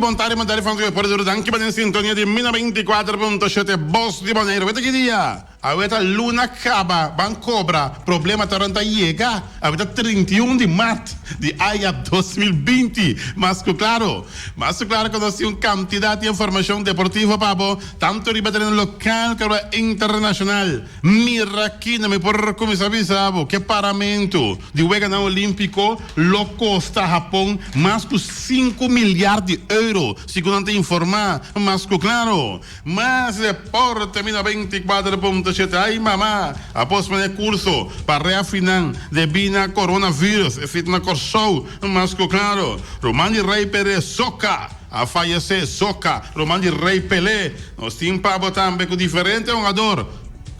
bon tardi, bon tardi fans por duro danki pa den sintonia di Mina 24.7 Bos di Boneiru. Weta ki dia? Awe ta luna kaba, ban kobra, problema ta ranta yega. Awe ta 31 di mart di aña 2020. Mas ku klaro, mas ku klaro ku nos tin un kantidat di informashon deportivo pa bo, tantu riba tereno lokal komo internashonal. Mira kina mi por kuminsá bisa bo ke paramentu di Weganan Olímpiko lo kosta Hapon mas ku sinku miliard di euro, segun nan ta informá. Mas ku klaro, mas deporte mi na 24 punto shete. Ai mama, a posponé kurso pa refinan debí na coronavirus, esei ta na Kòrsou. Mas ku klaro, ruman di Rei Perez Soca a fayesé. Soca, ruman di Rei Pelé. Nos tin pa bo tambe ku diferente hungador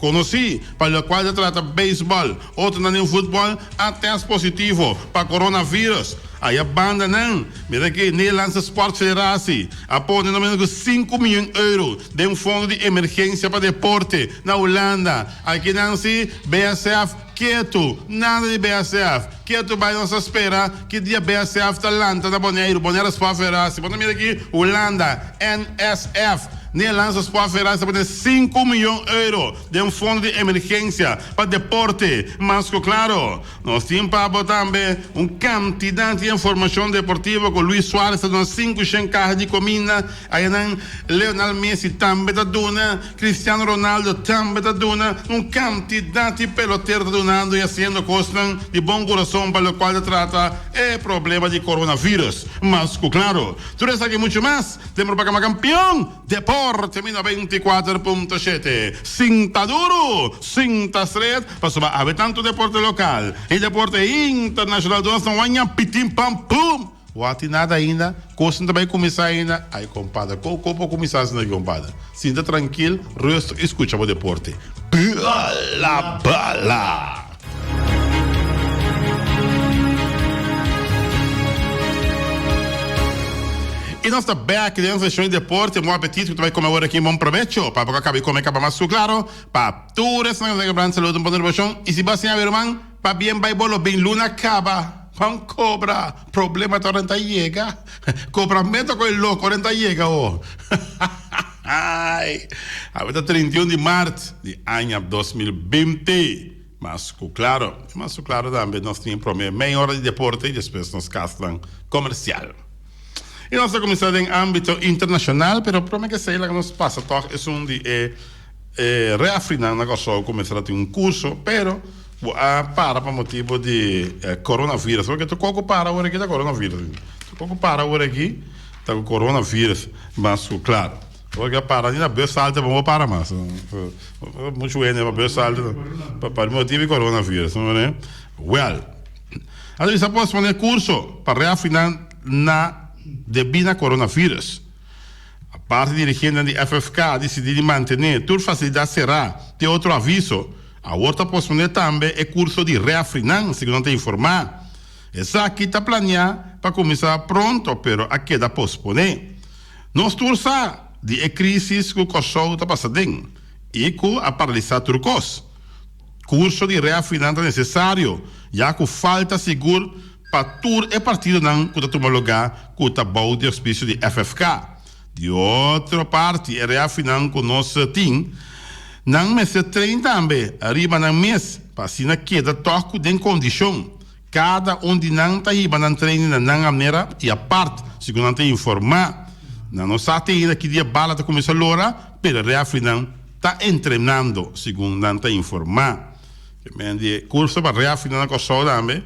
konosí pa lokual ta trata beisbòl, otronan den futbòl a tèst positivo pa coronavirus. Aya banda nan, mira aki Nederlandse Sport Federatie a pone no menos ku sinku miyon euro den fondo di emergensia pa deporte na Hulanda. Aki nan si BSF ketu, nada di BSF ketu bai nos ta spera ki dia BSF ta lanta na Boneiru, Bonaire Sport Federatie. Bo ta mira aki Hulanda, NSF, Nederlandse Sport Federatie ta pone sinku miyon euro den fondo di emergensia pa deporte. Mas ku klaro, nos tin pa bo tambe un kantidat di informashon deportivo ku Luis Suarez ta duna 500 kaha di kuminda. Ayanan Lionel Messi tambe ta duna, Cristiano Ronaldo tambe ta duna, un kantidat di pelotero ta dunando i hasiendo kosnan di bon kurason pa lokual ta trata e problema di coronavirus. Mas ku klaro, tur esaki i muchu mas den Propaganda Kampion Deporte mi 94.7. Sinta duru, sinta stret, pasobra awe tantu deporte lokal i deporte internashonal dos no waña pitin pam pum! Wak tin nada ainda, kosnan ta bai kuminsá ainda. Ai kompadre, kon kon por kuminsá asina aki kompadre? Sinta trankil, rustig i skucha bo deporte. Bala bala! I nos ta bek den seshon di deporte. Bon apetit ku ta bai kome awor aki. Bon probecho pa bo ka kaba di kome kaba mas ku klaro. Pa tur esnan ku ta kebra nan salud un pone ribashon. I si bo a siña bo ruman, pabien bai bo lo bin luna kaba. Ban cobra, problema ta ora ta yega. Cobramento cu e loco ora ta yega ho. Awe ta 31 di maart di aña 2020. Mas cu claro, mas cu claro tambe nos tin e prome mei ora di deporte y despues nos casnan comercial. Y nos ta cuminsa den ambito internacional, pero prome que esey laga nos pasa toch esun di e reafrinan na Corsou cu mester a tin un curso, pero Bo a para pa motibo di coronavirus. Porque tur koko para awor aki ta coronavirus. Tur koko para awor aki ta ku coronavirus. Mas ku claro. Awor ki a para ni na bus halte bo no para mas. Muchu hende pa bus halte pa motibo di coronavirus. Well, a bisa pospone curso pa reafinan na debi na coronavirus. Aparte dirigentenan di FFK a disidí di mantené tur fasilidat será te otro aviso. Awor ta posponé tambe e kurso di rèfrinan, segun nan ta informá. Esaki ta planiá pa kuminsá pronto pero a keda posponé. Nos tur sa di e krísis ku Kòrsou ta pasa den i ku a paralisá tur kos. Kurso di rèfrinan ta nesesario ya ku falta sigur pa tur e partidonan ku ta tuma lugá ku ta bou di ouspisio di FFK. Di otro parti e reafinan ku nos tin, nan mester train tambe riba nan mes pa asina keda tòg ku den kondishon. Kada un di nan ta hiba nan training na nan manera i apart, segun nan ta informá. Nan no sa te ainda ki dia bala ta kuminsá lora, pero e reafinan ta entrenando, segun nan ta informá. Di e kurso pa reafinan na Kòrsou tambe.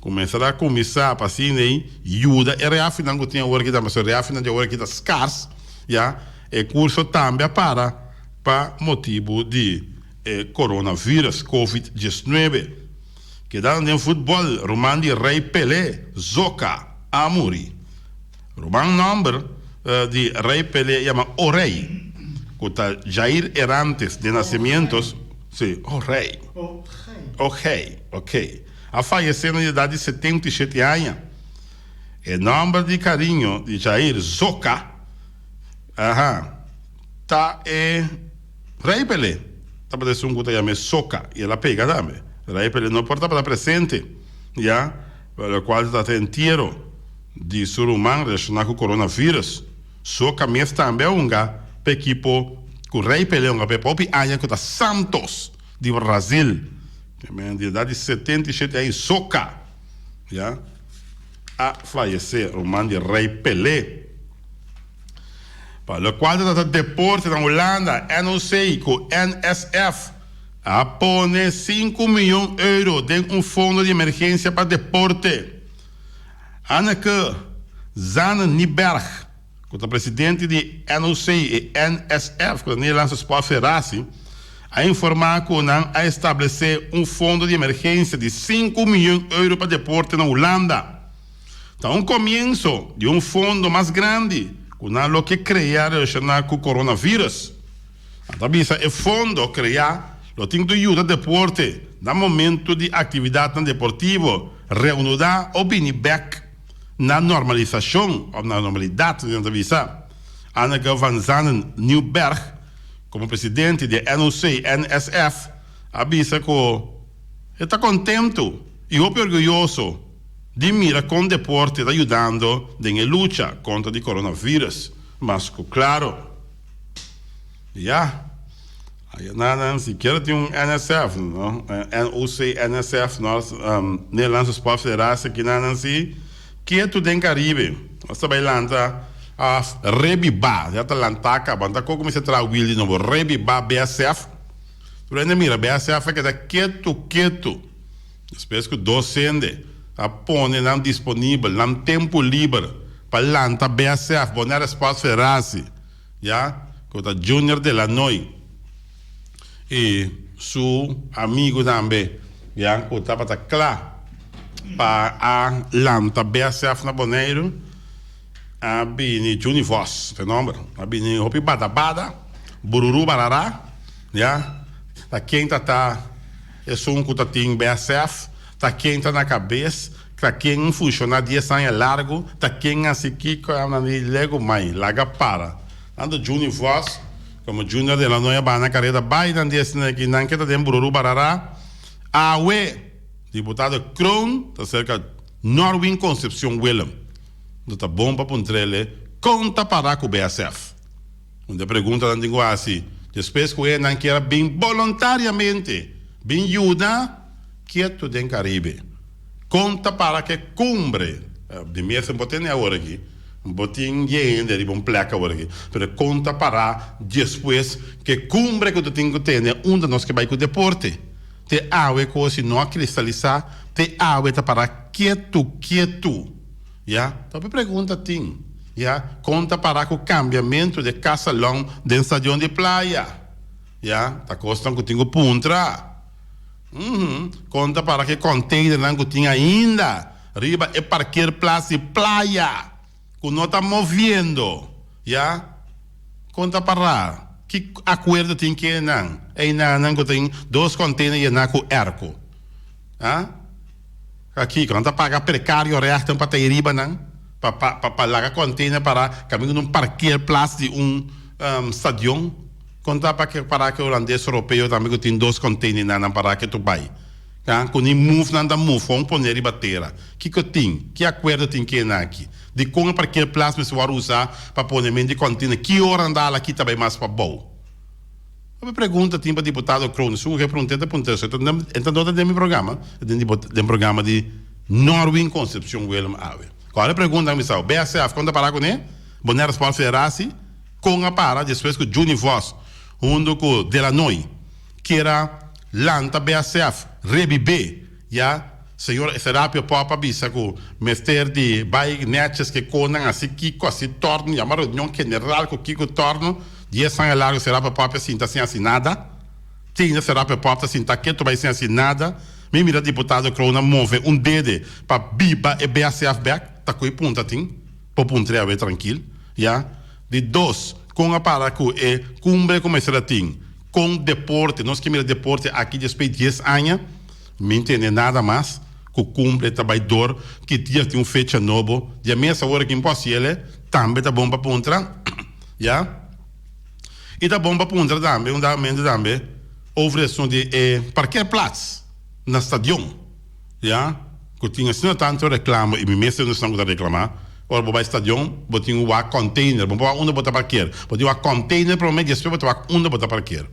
Kuminsá a kuminsá pa asina ei yuda e reafinan ku tin awor aki tambe, pasobra reafinan di awor aki ta skars, ya. E kurso tambe a para pa motibu di e coronavirus, covid 19. Kedando den futbòl, ruman di Rei Pelé, Zoka, a muri. Ruman nòmber di Rei Pelé yama Orei, ku ta Jair Erantes de Nasimientos, si, Orei, Ogei, ok. A fayesé na di edat di 77 aña. E nòmber di kariño di Jair Zoka, aha, ta e Rei Pelé. Tabata esun ku ta yam'é Zoka i el a pega tambe. Rei Pelé no por tabata presente, ya, pa lokual ta trata e entiero di su ruman relashoná ku coronavirus. Soca mes tambe a hunga pa ekipo ku Rei Pelé hunga p'e hopi aña ku ta Santos di Brazil. Di edat di 77 aña Soca ya a fayesé, ruman di Rei Pelé. Pa lokual ta trata deporte na Hulanda, NOC ku NSF a pone sinku miyon euro den un fondo di emergensia pa deporte. Anneke Zanen-Nieberg, ku ta presidente di NOC i NSF, ku ta Nederlandse Sportfederatie, a informá ku nan a establesé un fondo di emergensia di sinku miyon euro pa deporte na Hulanda. Ta un komienso di un fondo mas grandi ku nan lo ke krea relashoná ku coronavirus. Nan ta bisa e fondo kreá lo tin ku yuda deporte na momento di aktividatnan deportivo reanudá o bini bèk na normalisashon òf na normalidat, nan ta bisa. Anneke van Zanen Nieuwberg, komo presidente di e NOC-NSF, a bisa ku e ta kontentu i hopi orguyoso di mira kon deporte ta yudando den e lucha kontra di coronavirus. Mas ku klaro. Ya, aya nan sikiera tin un NSF, no? NOC, NSF, no? Nederlandse Sport Federatie, aki nan si ketu den Caribe. Nos ta bai lanta af rebibá, ya ta lantá kaba, no ta kon kuminsá traha wiel di nobo, rebibá BSF. Tur hende mira BSF a keda ketu ketu. Despues ku dos hende a pone nan disponibel, nan tempu liber pa lanta BSF, Bonaire Sport Federatie. Ya cu ta Junior de la Noy y su amigo tambe ya cu tabata cla pa a lanta BSF na Boneiru a bini Juni Vos ta e nomber a bini hopi bada bada bururu barara ya ta ken ta ta esun cu ta tin BSF ta ken ta na cabes Ta ken funshoná dies aña largu? Ta ken hasi kiko? E nan di legu mai, laga para. Tantu Juni Vos komo Junior de la Noya baha na kareda bai nan di esnan aki nan ke ta den Bururu Barara. Awe diputado Kroon ta serka Norwin Concepcion Willem. No ta bon pa puntr'ele kon ta para ku BSF. Un di e preguntanan tin ku hasi despues ku e nan kier a bin boluntariamente bin yuda ketu den Karibe. Kon ta para ke kumbre? Di mes bo tene awor aki. Bo tin hende riba un plek awor aki. Pero kon ta para despues ke kumbre ku ta tin ku tene unda nos ke bai ku deporte? Te awe kos si no a kristalisá, te awe ta para ketu ketu. Ya, ta hopi pregunta tin. Ya, kon ta para ku kambiamentu di e kasalon den stadion di playa? Ya, ta kosnan ku tin ku puntra. Uhum, kon ta para ku e konteinernan ku tin ainda riba e parkeerplaats di playa ku no ta moviendo? Ya, kon ta para? Ki akuerdo tin kendenan einanan ku tin dos konteiner yená ku erko? Ha? Kiko, nan ta paga prekario rechten pa ta ei riba nan, pa pa pa laga container para kaminda un parkeerplaats di un stadion. Kon ta pa ke para ke holandes europeo tambe ku tin dos container nan nan para ke tur bai. Ha, ku ni move nan ta move, gewoon pone riba tera. Kiko tin? Ki akuerdo tin ke nan aki? Dikon e parkeerplaats mester wòrdu usa pa ponemen di container? Ki ora nan ta hala kita bai mas pabou? Hopi pregunta tin pa diputado Kroon. Esun ku ke pregunta e ta puntra eso. E ta no ta den mi programa, e ta den programa di Norwin Concepcion Willem awe. Kòl e pregunta mi sa? BSF kon ta para kuné? Bonaire Sport Federatie kon a para despues ku Juni Vos huntu ku Delanoy kier a lanta BSF rebibé ya? Señor Serapio Pop a bisa ku mester di bai netjes ke konan hasi kiko hasi torno yama reunion general ku kiko torno. Dies aña largu Serapio Pop a sinta sin hasi nada. Te ainda Serapio Pop ta sinta ketu bai sin hasi nada. Mi mira diputado Kroon a move un dede pa biba e BACF bek. Ta koe punta tin. Por puntr'e awe trankil. Ya. Di dos, kon a para ku e kumbre ku mester a tin kon deporte. Nos ke mira deporte aki despues dies aña. Mi ntende nada mas ku kumbre ta bai dor ki dia tin un fecha nobo. Dia mes awor aki mi por hasi el tambe ta bon pa puntra. Ya. I ta bon pa puntra tambe un dado momento tambe over e asunto di e parkeerplaats na stadion. Ya. Ku tin asina tanto reklamo i mi mes ta un di esnan ku ta reklama. Ora bo bai stadion bo tin wak container, bo por wak unda bo ta parkeer. Bo tin wak container prome despues bo ta wak unda bo ta parkeer.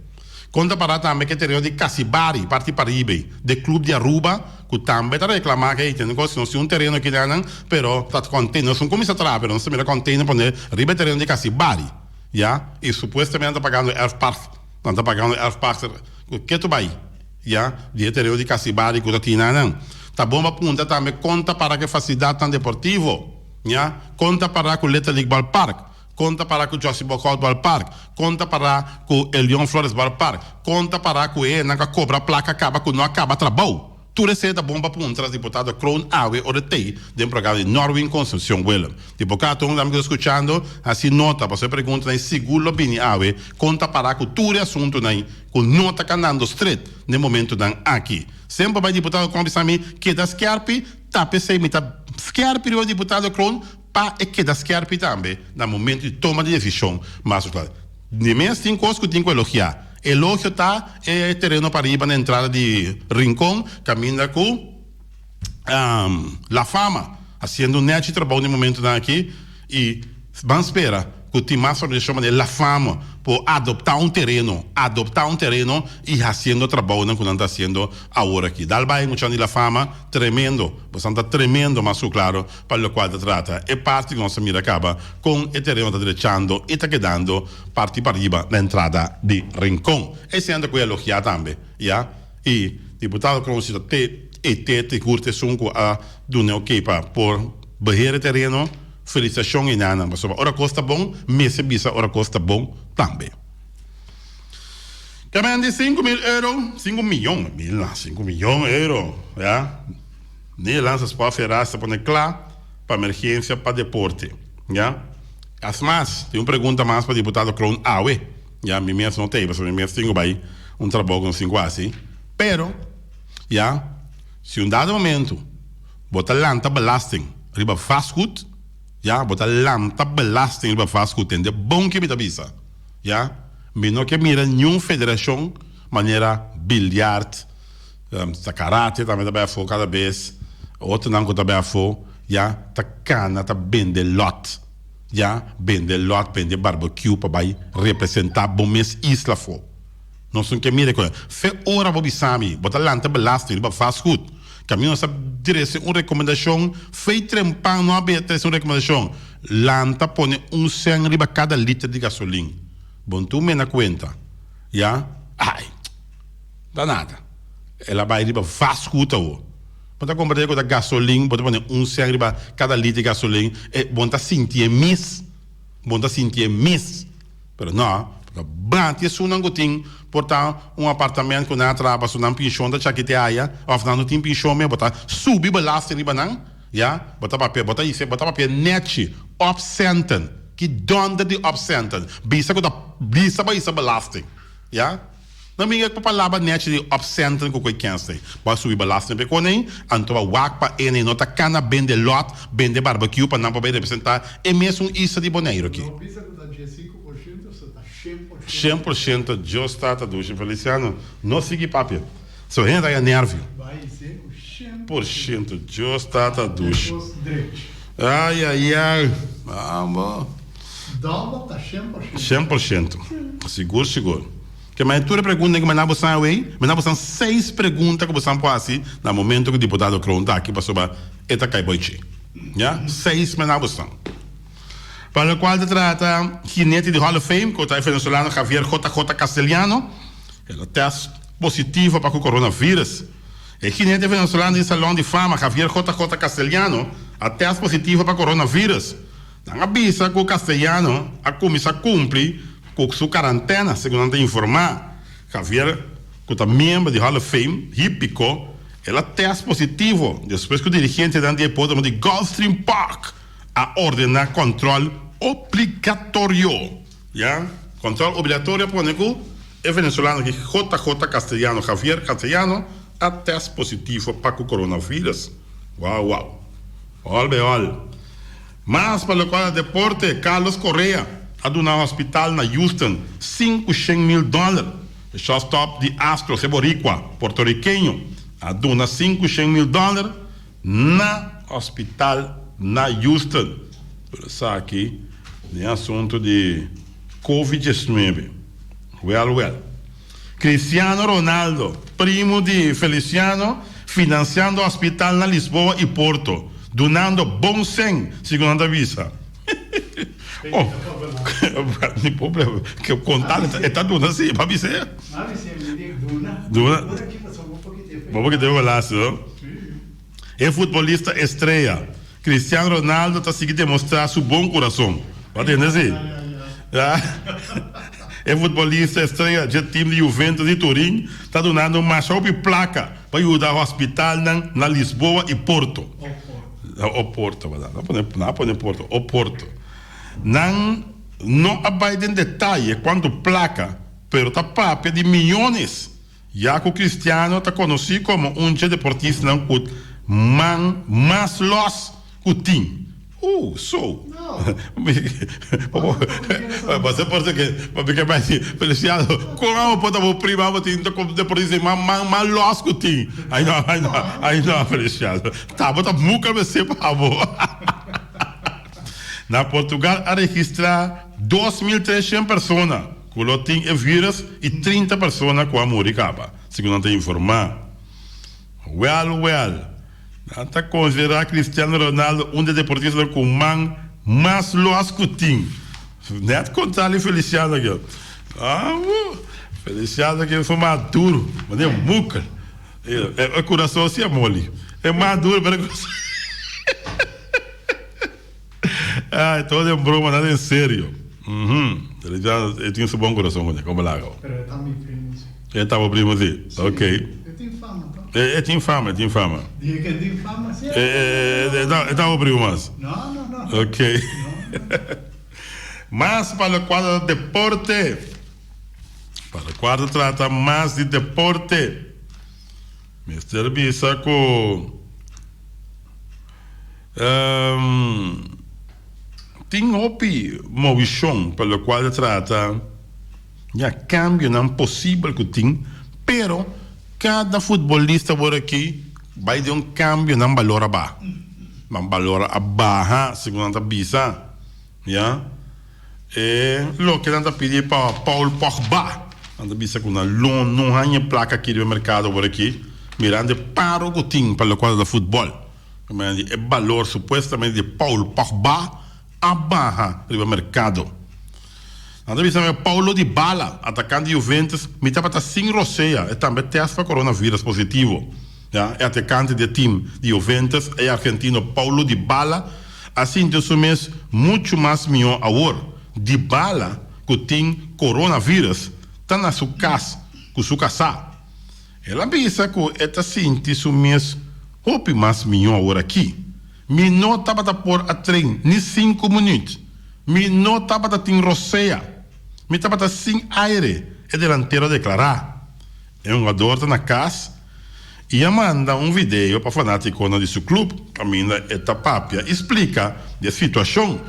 Kon ta para tambe ke tereno di Casibari, parti pariba, de Club di Aruba, ku tambe ta reclama ke tene kos, nos tin un tereno aki nan, pero ta container, nos no cuminsa traha pero nos ta mira container pone riba e tereno di Casibari, ya, y supuestamente nan ta pagando erfpacht, nan ta pagando erfpacht ku ke ta bai, ya, di e tereno di Casibari ku ta tin nan. Ta bon pa puntra tambe kon ta para ku e facilidadnan deportivo, ya, kon ta para ku Little League Ballpark. Kon ta pará ku Jossy Bokhoudt Ballpark? Kon ta pará ku Elion Flores Ballpark? Kon ta pará ku e nan ku a kobra plaka kaba ku no a kaba trabou? Tur esei ta bon pa puntra diputado Kroon awe ora tei den programa di Norwin Concepcion Willem. Dipokado un dame ku ta skuchando hasi nota pasobra e preguntanan ei sigur lo bini awe kon ta pará ku tur e asuntunan ku no ta kanando stret den momentunan aki. Semper bai diputado Kroon bisa mi keda skèrpi ta p'esei mi ta skèrpi riba diputado Kroon Pa e keda skerpi tambe na momento di toma di desishon mas kla. Di mes tin kos ku tin ku elogiá. Elogio ta e tereno pariba na entrada di Rincon kaminda ku La Fama hasiendo un nechi trabou den momentonan aki i ban spera ku tin mas organisashon manera La Fama por adoptá un tereno, adoptá un tereno i hasiendo trabounan ku nan ta hasiendo awor aki. Dal bai muchanan di La Fama, tremendo, bosan ta tremendo mas ku klaro. Pa locual ta trata e parti cu nos a mira caba con e tereno ta drechando y ta kedando parti pariba na entrada di Rincon. Esei ta cu e elogia tambe, ya. Y diputado Kroon si ta te e te te hur te esun cu a duna e ok pa por beheer e tereno, felicitacion y nan pasobra ora cos ta bon mester bisa ora cos ta bon tambe. Camen di 5000 euro, 5 miyon, mil no, 5 miyon euro, ya. Nederlandse Sportfederatie ta pone kla pa emergensia pa deporte, ya. As mas, tin un pregunta mas pa diputado Kroon awe, ya, mi mes no ta ei pasobra mi mes tin ku bai un trabou ku nos tin ku hasi, pero, ya, si un dado momento bo ta lanta belasting riba vastgoed, ya, bo ta lanta belasting riba vastgoed, tende bon ke mi ta bisa, ya, mi no ke mira niun federashon manera biljart, Ta karate tambe ta bai afó kada bes. Otronan ku ta bai afó ya ta kana ta bende lòt. Ya bende lòt, bende barbekiu pa bai representá bo mes isla afó. Nos no ke mira ku fe ora bo bisa mi bo ta lanta belasting riba vastgoed. Kaminda nos a trese un rekomendashon fei trempan no a bia trese un rekomendashon. Lanta pone un sèn riba kada liter di gasolin. Bon tur mena kuenta. Ya ai. Ta nada. El a bai riba vastgoed awor. Bo ta comprende cu ta gasolin, bo ta pone un cent riba cada liter gasolin, e bo no ta sinti e mis. Bo no ta sinti e mis. Pero no, bo ta bati esunnan cu tin por ta un apartament cu nan a traha pasobra nan pension ta chakite aya, of nan no tin pension mes, bo ta subi belasting riba nan, ya, bo ta papia, bo ta hise, bo ta papia nechi, opcenten. Ki donder di opcenten? Bisa cu ta bisa bo hisa belasting, ya. No mi pa palabra nechi di opcenten cu koe kenstey. Bo a subi belasting pe koney, anto a wak pa ene no ta cana bende lot, bende barbecue pa nan por bay representa e mesun isla di Boneiru aki. No bisa cu ta 15% so ta 100%. 100% Dios Tata Dushi Feliciano no sigui papia so hende ta haya nervio. Bay se cu 100%. Por ciento Dios Tata Dushi. Cos drechi. Ay ay ay amo. Double ta 100%. 100% sigur sigur. Ke mei tur e pregunta ku mi na bosan awey, mi na bosan seis pregunta ku bosan por hasi na momento ku diputado Kroon ta aki pasobra e ta kai boichi. Ya, seis mi na bosan. Pa lokual ta trata jinete di Hall of Fame ku ta e venezolano Javier JJ Castellano, el a test positivo pa ku coronavirus. E jinete venezolano di Salon di Fama Javier JJ Castellano a test positivo pa coronavirus. Nan a bisa ku Castellano a kuminsá kumpli ku su karantena, segun nan ta informá. Javier, ku ta miembro di Hall of Fame Hípiko, el a tèst positivo despues ku dirigentenan di e hipódromo di Gulfstream Park a ordená kòntròl obligatorio. Ya, kòntròl obligatorio a pone ku e venezolano aki JJ Castellano, Javier Castellano, a tèst positivo pa ku coronavirus. Wou, wou. Hòl be hòl. Mas pa lokual ta deporte, Carlos Correa a duna hospital na Houston 500.000 dòler. E shortstop di Astros, e boricua portorikeño, a duna 500.000 dòler na hospital na Houston. Tur esaki den asunto di Covid 19. Wel wel. Cristiano Ronaldo, primo di Feliciano, financiando hospital na Lisboa y Porto, dunando bon cen, segun nan ta bisa. Oh, ni problema. Ke contal e ta duna si, pa bis'é. Duna. Bo porque te balaste, no? E futbolista estrea, Cristiano Ronaldo ta sigui demostra su bon curason. Bo a tende si? E futbolista estrea dje team di Juventus di Turin ta dunando masha hopi placa pa yuda hospitalnan na Lisboa y Porto. Oporto, berdad. Nan a pone Porto, Oporto. Nan no a bay den detaye cuanto placa, pero ta papia di miyones. Ya ku Cristiano ta konosí komo un dje deportistanan ku man mas lòs ku tin. Uh, so. Bo por ke bo ke bai si Feliciano, kon abo por ta bo prima abo tin ta komo deportista di man man mas lòs ku tin. Ai no, ai no, ai no Feliciano. Ta bo ta muka mester pa bo. Na Portugal a registrá 2300 persona. Ku lo tin e vírus i 30 persona ku a muri kaba, segun nan ta informá. Wèl wèl, nan ta konsiderá Cristiano Ronaldo un di e deportistanan ku man mas lòs ku tin. Nèt kontrali Feliciano aki. Awo, Feliciano aki su mas duru, manera mukel. E kurason si a moli. E mas duru pero e kurason. Ay, todo den broma, nada en serio. Mhm. E tin su bon corazon con como laga. Pero e ta mi primo si. E ta bo primo si. Si. Ok. E tin fama to. E tin fama, e tin fama. Dije que tin fama si. E e ta bo primo mas. No, no, no. Ok. Mas pa locual ta deporte. Pa locual ta trata mas di deporte. Mester bisa cu Tin hopi movishon pa lokual ta trata ya kambionan posibel ku tin, pero kada futbolista awor aki bai den un kambio nan balor a baha. Nan balor a baha segun nan ta bisa ya. E loke nan ta pidi pa Paul Pogba, nan ta bisa ku nan lo no haña plaka aki riba merkado awor aki mirando e paro ku tin pa lokual ta futbòl. E balor supuestamente di Paul Pogba a baha riba merkado. Nan ta bisa mi Paulo Dybala, atakante di Juventus, mi tabata sin rosea, e tambe test pa coronavirus positivo. Ya, e atakante di e team di Juventus, e argentino Paulo Dybala, a sinti su mes muchu mas mihó awor. Dybala, ku tin coronavirus, ta na su kas ku su kasá. El a bisa ku e ta sinti su mes hopi mas mihó aworakí. Mi no tabata por a tren ni sinku minüt. Mi no tabata tin rosea. Mi tabata sin aire, e delantero a deklará. E hungador ta na kas i a manda un video pa fanátikonan di su klup kaminda e ta papia i splika di e situashon.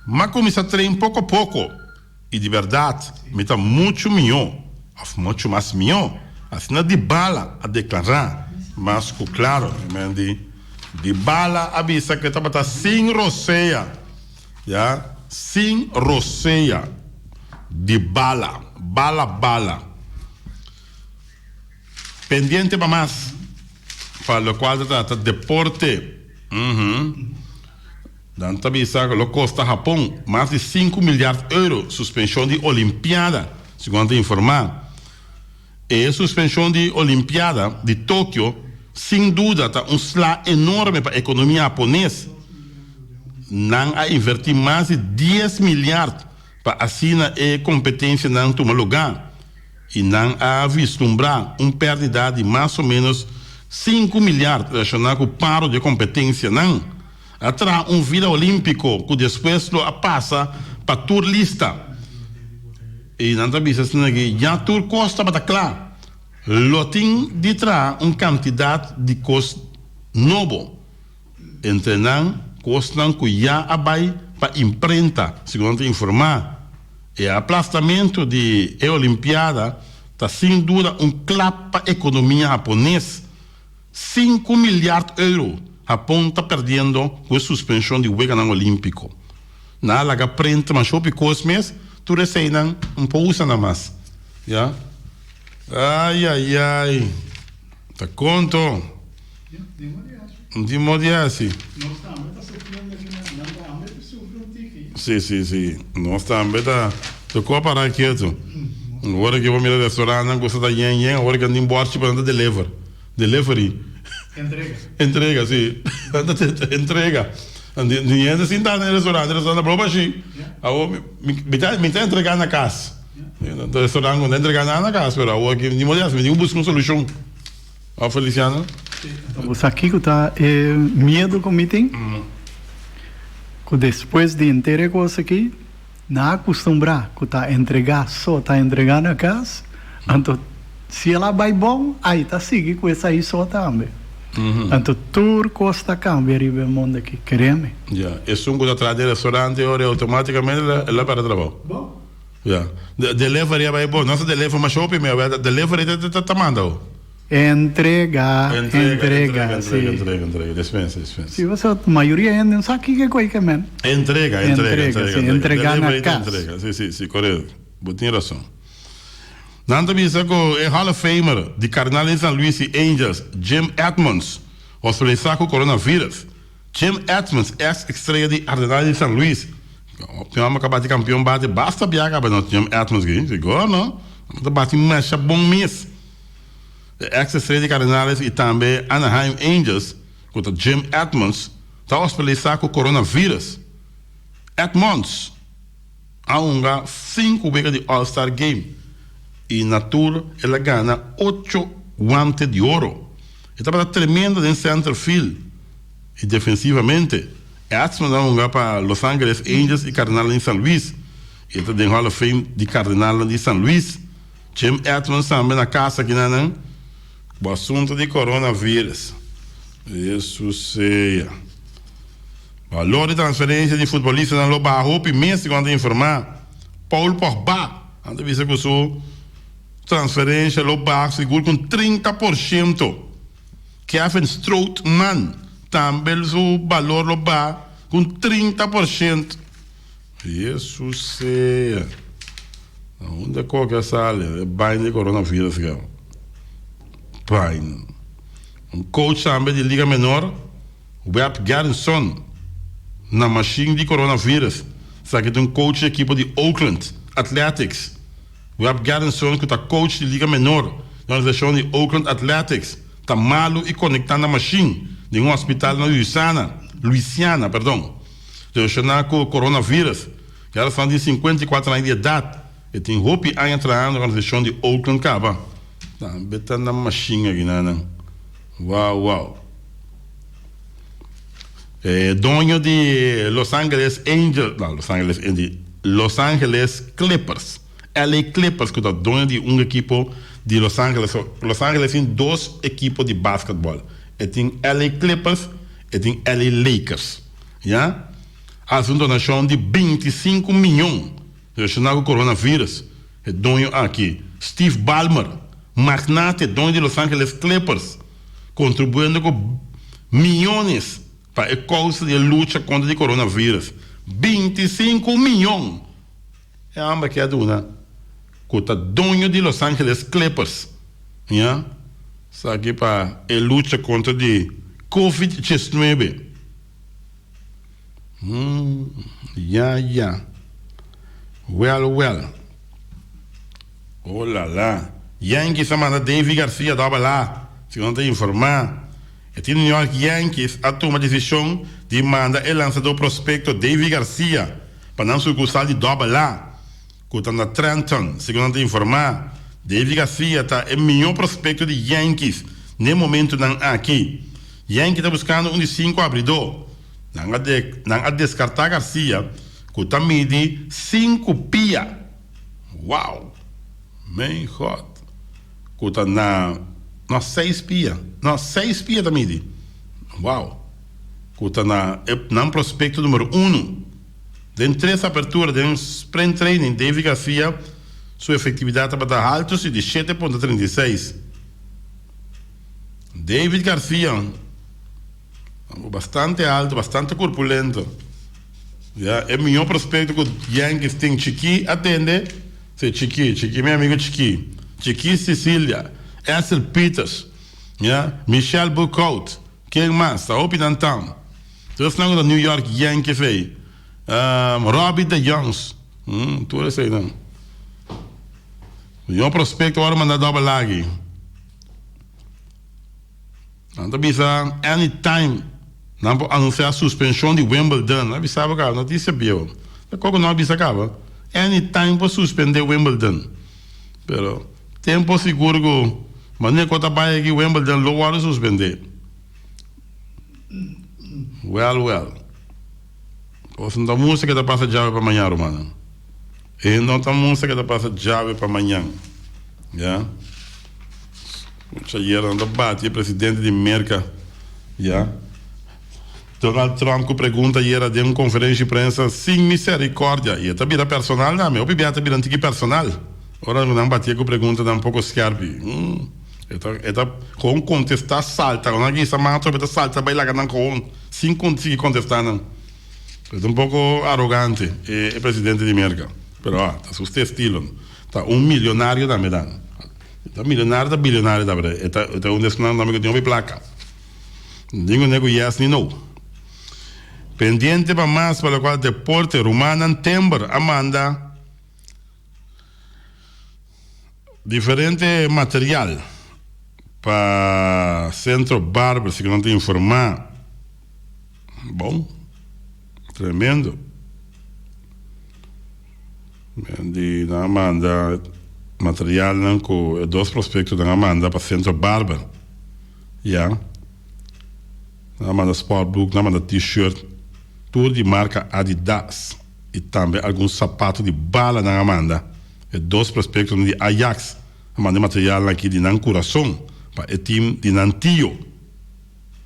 M'a kuminsá tren poko poko. I di bèrdat mi ta muchu mihó, òf muchu mas mihó, asina Dybala a deklará mas ku klaro. Men di Dybala a bisa ku e tabata sin rosea, ya, sin rosea. Dybala, bala bala. Pendiente pa mas pa lokual ta trata deporte. Nan ta bisa ku lo kosta Hapon mas di sinku milyard euro suspenshon di Olimpiada, segun nan ta informá. E suspenshon di Olimpiada di Tokio sin duda ta un sla enorme pa ekonomia hapones. Nan a invertí mas di dies milyard pa asina e kompetensianan tuma lugá i nan a vislumbrá un pèrdida di mas o ménos sinku milyard relashoná ku paro di e kompetensianan. A traha un Vila Olímpiko ku despues lo a pasa pa tur lista. I nan ta bisa asina ki ya tur kos tabata kla. Lo tin di traha un kantidat di kos nobo, entre nan kosnan ku ya a bai pa imprenta, segun nan ta informá. E aplastamentu di e Olimpiada ta sin duda un klap pa ekonomia hapones. Sinku milyard euro Hapon ta perdiendo ku e suspenshon di Weganan Olímpiko. Nan a laga print masha hopi kos mes, tur eseinan no por usa nan mas. Ya. Ai ai ai. Ta konto. No tin modo di hasi. Nos tambe ta sufriendo aki nan. Nan tambe ta sufri un tiki. Si, si, si. Nos tambe ta tocó para ketu. Ora ki bo mira restaurantnan ku sa ta yen yen, ora ki nan tin bòrchi pa nan ta deliver. Delivery. Entrega. Entrega, si. Nan ta entrega. Ni hende sinta na e restaurant, e restaurant ta blo bashí. Awor mi ta mi ta entrega na kas. Restaurant ku no ta entrega nada na kas, pero awor aki ni modo di hasi, mi tin ku buska un solushon. Awor Feliciano. Bo sa kiko ta e miedu ku mi tin? Ku despues di henter e kos aki, nan a kustumbrá ku ta entregá so ta entregá na kas, anto si el a bai bon, ai ta sigui ku esei so tambe. Anto tur kos ta kambia riba e mundu aki, kere mi. Ya, esun ku ta traha den restaurante ora outomátikamente el a pèrdè trabou. Bon. Ya, delivery a bai bon, nos a deliver masha hopi mi a delivery ta manda ho. Entrega, entrega, si. Entrega, entrega, entrega, despensa, despensa. Si, pasobra mayoria hende no sa kiko e koe ke men. Entrega, entrega, entrega, si, entrega na kas. Entrega, si, si, si, korekto. Bo tin rason. Nan ta bisa ku e Hall of Famer di Cardinal di San Luis i Angels, Jim Edmonds, hospitalisá ku coronavirus. Jim Edmonds, eks estrella di Cardenal di San Luis. Tin homber ku a bati kampion bate basta bia kaba no Jim Edmonds aki. Sigur no. Ta bati masha bon mes. E eks estrella di Cardenales i tambe Anaheim Angels, ku ta Jim Edmonds, ta hospitalisá ku coronavirus. Edmonds a hunga sinku wega di All Star Game i na tur el a gana ocho guante di oro. E tabata tremendo den center field i defensivamente. Edmonds a hunga pa Los Angeles Angels i Cardenalnan di San Luis i e ta den Hall of Fame di Cardenalnan di San Luis. Jim Edmonds tambe na casa aki na nan cu asunto di coronavirus. Hesus sea. Balor di transferencia di futbolistanan lo baha hopi mes segun ta informa. Paul Pogba nan ta bisa cu su transferencia lo baha sigur cu un 30 por ciento. Kevin Strootman tambe su balor lo baha cu un 30 por ciento. Hesus sea. Na unda koke a sali e baina di coronavirus ke? Baina. Un coach tambe di liga menor, Webb Garrison, na mashin di coronavirus. Esaki ta un coach di ekipo di Oakland Athletics. Webb Garrison ku ta coach di liga menor di organisacion di Oakland Athletics ta malu i conecta na mashin den un hospital na Louisiana, Louisiana, perdon. Relashoná ku coronavirus, Garrison tin 54 aña di edat. E tin hopi aña trahando na organisashon di Oakland kaba. Tambe ta na mashin aki nan. Wow wow. E doño di Los Angeles Angels, no Los Angeles Angels, Los Angeles Clippers, LA Clippers ku ta doño di un ekipo di Los Angeles. Los Angeles tin dos ekipo di basketball. E tin LA Clippers, e tin LA Lakers. Ya. A hasi un donashon di 25 miyon relashoná ku coronavirus. E doño aki, Steve Ballmer, magnate, doño di Los Angeles Clippers, kontribuyendo ku miyones pa e kousa di e lucha kontra di coronavirus. 25 miyon! E hòmber aki a duna ku ta doño di Los Angeles Clippers, ya, esaki pa e lucha kontra di Covid 19. Hmm, ya ya. Well well. Oh la la. Yankees a manda Deivi Garcia dòbel A, segun nan ta informá. E team di New York Yankees a tuma desishon di manda e lansadó prospekto Deivi Garcia pa nan sukursal di dòbel A, ku ta na Trenton, segun nan ta informá. Deivi Garcia ta e mihó prospekto di Yankees n'e momentunan aki. Yankee ta buskando un di sinku abridó. Nan a nan a deskartá Garcia ku ta midi sinku pia. Wow! Mijn God! Ku ta na no seis pia. No seis pia ta midi. Wow! Ku ta na e nan prospekto numero uno. Den tres apertura den spring training Davy Garcia su efektividat tabata haltu si di 7.36. David Garcia, bastante alto, bastante corpulento. Ya, e mihó prospecto ku Yankees tin Chikí a tende, si Chikí, Chikí mi amigo Chikí, Chikí Cicilia, Edsel Pieters, ya, Michel Boekhoudt, ken mas? Ta hopi nan tan. Tur esnan ku ta New York Yankees ei, Robbie de Jongs, tur eseinan. Mihó prospecto a wòrdu manda dòbel aki. Nan ta bisa anytime nan por anuncia suspension di Wimbledon. Nan a bisa bo caba, noticia bieu. Ta koco nan a bisa caba. Anytime por suspende Wimbledon. Pero tempo sigur cu manera cu ta bay aki Wimbledon lo wordo suspende. Well well. Cos no ta mustra ke ta pasa djawe pa mañan rumannan. E no ta mustra ke ta pasa djawe pa mañan. Ya. Escucha ayer nan ta bati e presidente di Merca. Ya. Donald Trump cu pregunta ayer den un conferencia di prensa sin misericordia. Y e ta bira personal tambe. Hopi bia ta bira un tiki personal. Ora cu nan batie cu preguntanan poco skerpi. E ta e ta gewoon contesta salta. Ora nan kisa man atrobe ta salta bay laga nan gewoon sin sigui contesta nan. E ta un poco arogante e presidente di Merca. Pero ah, ta su estilo. Ta un milionario tambe dan. E ta milionario ta bilionario tambe. E ta e ta un di esnan tambe cu tin hopi placa. Ningun ne cu yes ni no. Pendiente pa mas pa locual deporte rumannan Timber a manda. Diferente material pa Centro Barber, si ku nan ta informá. Bon, tremendo. Di nan a manda materialnan ku e dos prospektonan a manda pa Centro Barber. Ya. Nan a manda sportboek, nan a manda t-shirt, tur di marka Adidas. I tambe algun sapato di bala nan a manda. E dos prospectonan di Ajax a manda e materialnan aki di nan curason pa e team di nan tio.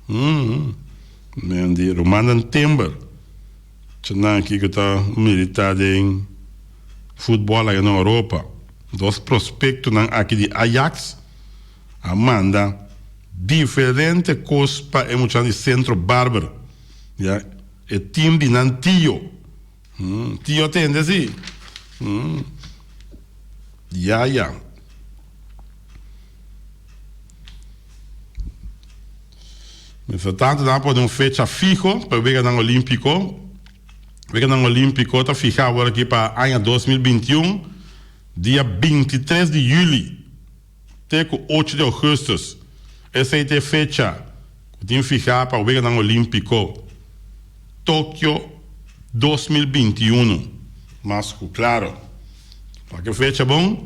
Men di rumannan Timber, nan aki cu ta milita den futbol aya na Europa. Dos prospectonan aki di Ajax a manda diferente cos pa e muchanan di Centro Barber. Ya. E team di nan tio. Tio tende si. Ya ya. Mientras tanto nan a pone un fecha fiho pa e Weganan Olimpico. Weganan Olimpico ta fiha awor aki pa aña 2021, dia 23 di juli. Te ku ocho di ougùstùs, esei ta e fecha ku tin fihá pa Weganan Olímpiko Tokio 2021. Mas ku klaro, pa ke fecha bon?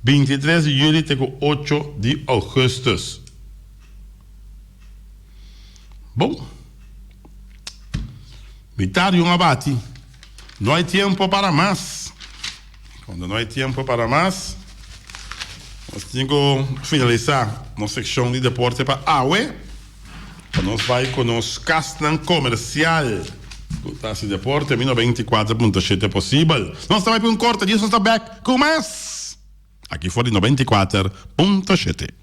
23 di yüli te ku ocho di ougùstùs. Bon, mitar di un a bati. No hay tiempo para mas. Cuando no hay tiempo para mas, nos tin cu finalisa nos seccion di deporte pa awe. Pa nos bay cu nos casnan comercial cu ta haci deporte mi 94.7 posibel. Nos ta bay pa un corte, djis nos ta back cu mas aki for di 94.7.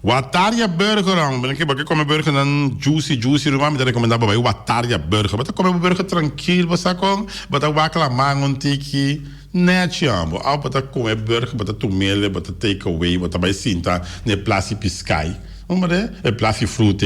Wataria Burger ong bo ke kome burgernan juicy juicy ruman mi ta rekomendá bo bai Wataria Burger bo ta kome bo burger trankil bo sa kon bo ta wak laman un tiki nèchi ong bo òf bo ta kome burger bo ta tumele bo ta take away bo ta bai sinta na e plasi piskai e plasi fruta.